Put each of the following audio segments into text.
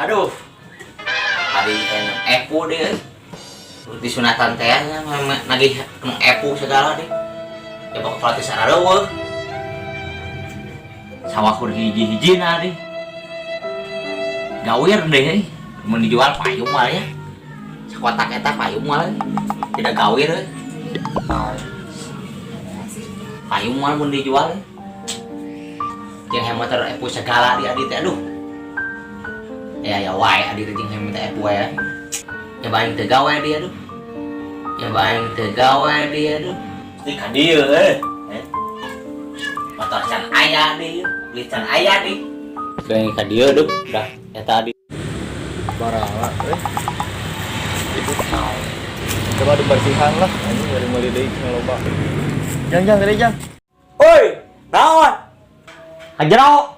Aduh. Hari epu deh. Di sunatan teh nya nagih epu segala deh. Ya pokok pelatih sareueuh. Sawah kur hiji-hijina deh. Gawir deh. Mun dijual payung mah ya. Sakotak eta payung mah. Tidak gawir euy. Payung mah mun dijual. Jeung hemat epu segala di adi teh aduh. Ya ya wae adi teh jeung hemat epu wae. Ya baing teu gawe dia aduh. Ya baing teu gawe dia aduh. Di ka dieu euy. Motor can aya deui, duit can aya deui. Baing ka dieu duh, dah eta adi. Barala euy. Itu. Coba dibersihan lah, anjing dari meuli deui cenah loba. Jang jang gede jang. Oi, naon? Hajero.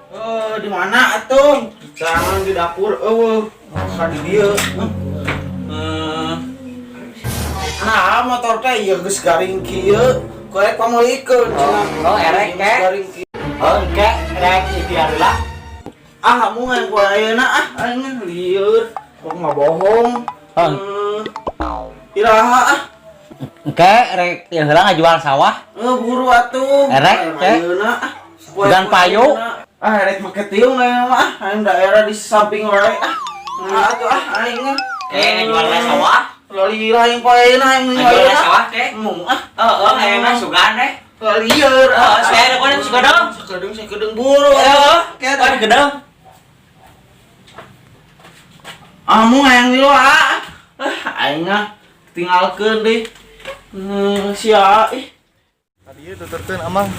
Eh, di mana atuh? Jangan di dapur eueuh. Ka di dieu. Eh. Nah, motor teh ieu geus garing kieu. Koe pameulikeun cenah. Oh, erek, Geus ke? Garing kieu. Oh, engke rek ikhtiar heula. Ah, mun yang ku ayeuna ah, aing lieur. Kok nggak bohong. Hah. Iraha ah. Engke rek ieu heula ngajual sawah. Eh, buru atuh. Erek, ke? Ayeuna ah. Bukan payu. Ah, erek make tiung ayeuna mah ah. Aing daerah di samping wae ah. Nah, atuh ah aing mah. Eh, ngajual we sawah. Lalira yang poe ayeuna aing Ngajual we sawah ke? Mung ah. Heeh, ayeuna sugan deh. Lieur Heeh, saya ada kono sugan. Sakedeung sakedeung buru. Heeh, Kayak kan gedeng. Ah, mung hayang milu ah. Ah, aing mah tinggalkeun deui. Sia ih. Tadi ieu tuturkeun amang.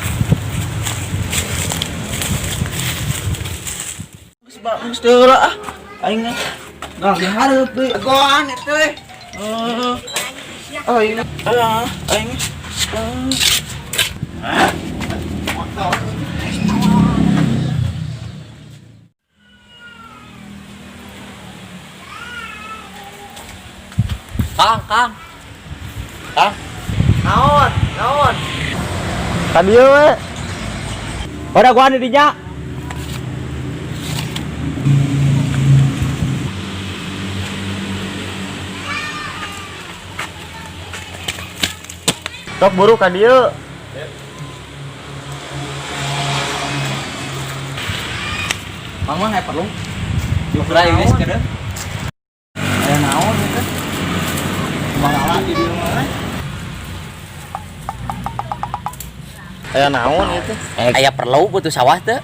Geus ba geus teu lah ah. Aing mah. Nah, dihareup deui. Goan eta teh. Heeh. Aing ah, aing. Ah. Kang, Kang. Kang. Naon? Naon? Ka dieu we. Udah gua di dinya. Sok buru ka dieu. Mang mah perlu. Diukur aja geus kedeung. Aya naon eta? Barala di dieu mah. Aya naon ieu teh? Eh, aya perlu butuh sawah teh.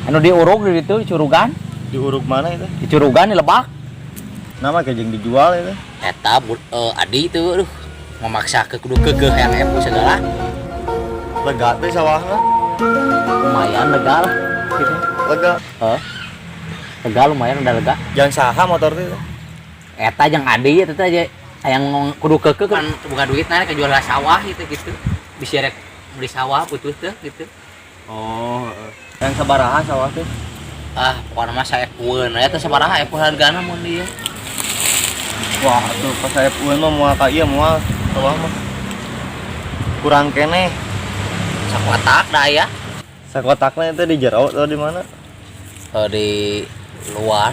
Anu diurug di ditu di Curugan, Diuruk mana itu? di Curugan di Lebak. Nama kayak jeung dijual itu. Eta adi itu aduh memaksa ke kudu keukeuh yang epu segala. Lega teh sawahna. Lumayan lega lah gitu. Lega. Heeh. Lega lumayan udah lega. Jangan saha motor teh. Eta jeung adi eta teh aja yang kudu keukeuh kan buka duit nah kejual sawah gitu gitu. Bisa rek beli sawah putus teh gitu. Oh, heeh. Yang sabaraha sawah teh? Ah, pokoknya mah saya pueun eta sabaraha epu hargana mun dieu. Wah, tuh pas saya pueun mah moal ka ieu moal sawah mah. Kurang keneh. Sakotak dah ya. Sakotakna itu di jero atau di mana? Di luar.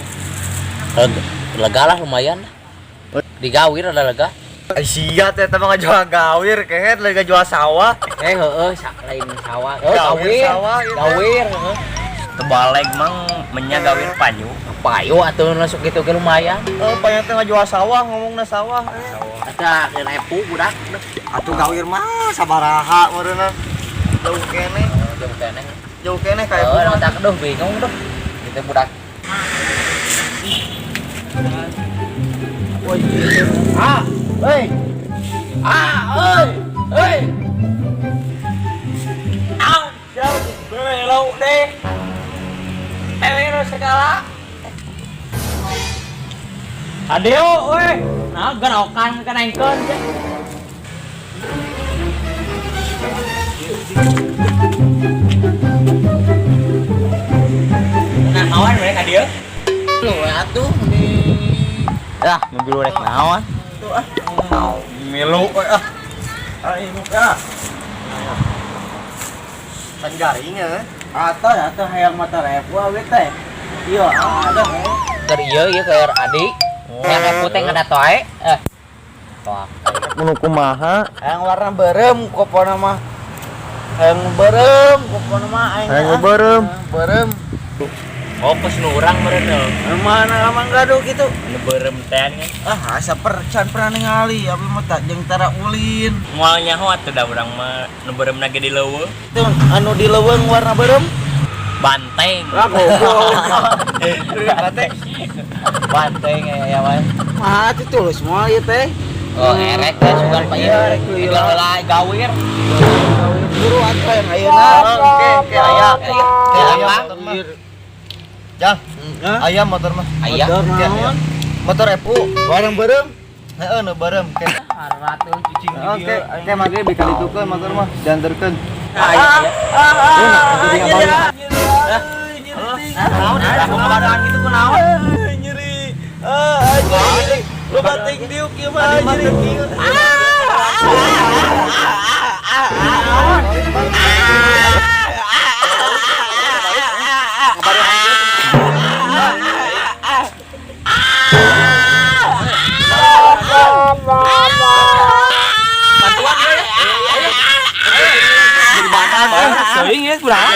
Lega lah lumayan. Di Gawir ada lega. Sia teh mah ngajual gawir kehet lagi ngajual sawah. Eh heeh, lain sawah. Oh, Gawir gawir. sawah, gitu. Gawir, heeh. Tebalek mang menya gawir panyu. Payu atuh masuk gitu ke lumayan. Eh, panyu teh ngajual sawah ngomongna sawah. Eta lain epu budak. Atuh gawir mah sabaraha meureunna. Jauh keneh, Jauh keneh. jauh keneh ka epu. Heeh, otak duh bingung duh. Gitu budak. Ah, hei. Ah, oi. Hei. Ah, jauh belok deh. Belok segala. Adeo, weh. Nah, gerokan kenaikeun teh. Nah, kawan mereka dia. Lu atuh di Ah, mobil rek naon? tuh ah. Milu we ah. Aing ah. Pan garing ya. Atau atau hayang mata repu awe teh. Iya, ada. Keur ieu ieu keur adik. Yang epu teh ngadato ae. Eh. Toak. Mun kumaha? Hayang warna beureum kopona mah. Hayang beureum kopona mah aing. Hayang beureum. Beureum. Fokus nu urang meureun heuh. Mana amang gaduh gitu. Nu beureum teh kan. Ah, asa per can pernah ningali abi mah tak jeung tara ulin. Moal nyaho atuh da urang mah nu beureum ge di leuweung. Itu anu di leuweung warna beureum. Banteng. Lah goblok. Banteng. Banteng ya ya wae. Mah itu tulus moal ieu teh. Oh, erek teh sugan Pak ieu. Iya, erek lila. Jual heula gawir. Buru atuh yang ayeuna. Oke, oke aya. Oke, Aya apa? motor mah. Jang, aya motor mah. Aya. Motor Oke, aya. naon? Motor epu. Warna beureum. Heeh, nu beureum. Oke. Ratu cicing di Oke, dieu. oke mage bika ditukeun motor mah, dianterkeun. Aya aya. Jadi ngabalik. Naon aku ngabadan gitu kunaon? Nyeri. Ah, nyeri. Lu bating diuk ieu mah nyeri. Bantuan ya. Di mana? Seuing ya kurang.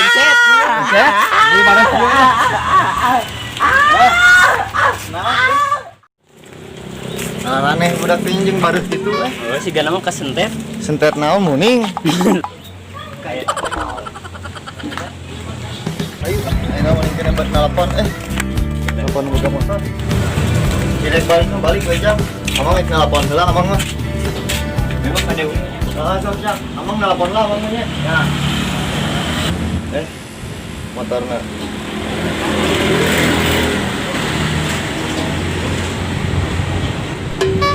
Oke, di mana semua? Nah, aneh budak teh jeung bareuh kitu eh. Oh, sigana mah kasentet. Sentet naon muning. Ayo, ayo mending kena buat nelpon eh. Nelpon buka motor. Direk balik balik we jam. Amang rek nelpon heula amang mah. Memang ada Ah, sok jam. Amang nelpon lah amang nya. Ya. Eh, motorna.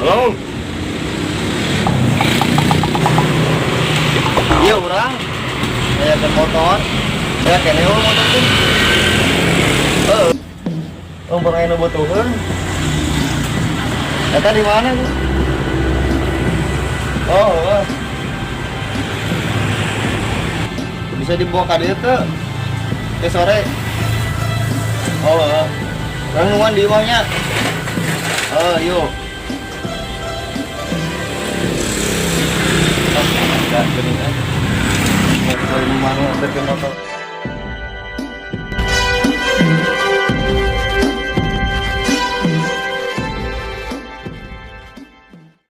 Halo. Iya urang. Saya ke motor. Saya kene eueuh motor tuh. Heeh. Oh, bang anu butuheun. Eta di mana tuh? Oh, heeh. Bisa dibawa ka dieu teu? Ke sore. Oh, heeh. Urang nungguan di imahnya. Oh, yuk. Oh, enggak geuning ah. Mau ke rumah nu ke motor.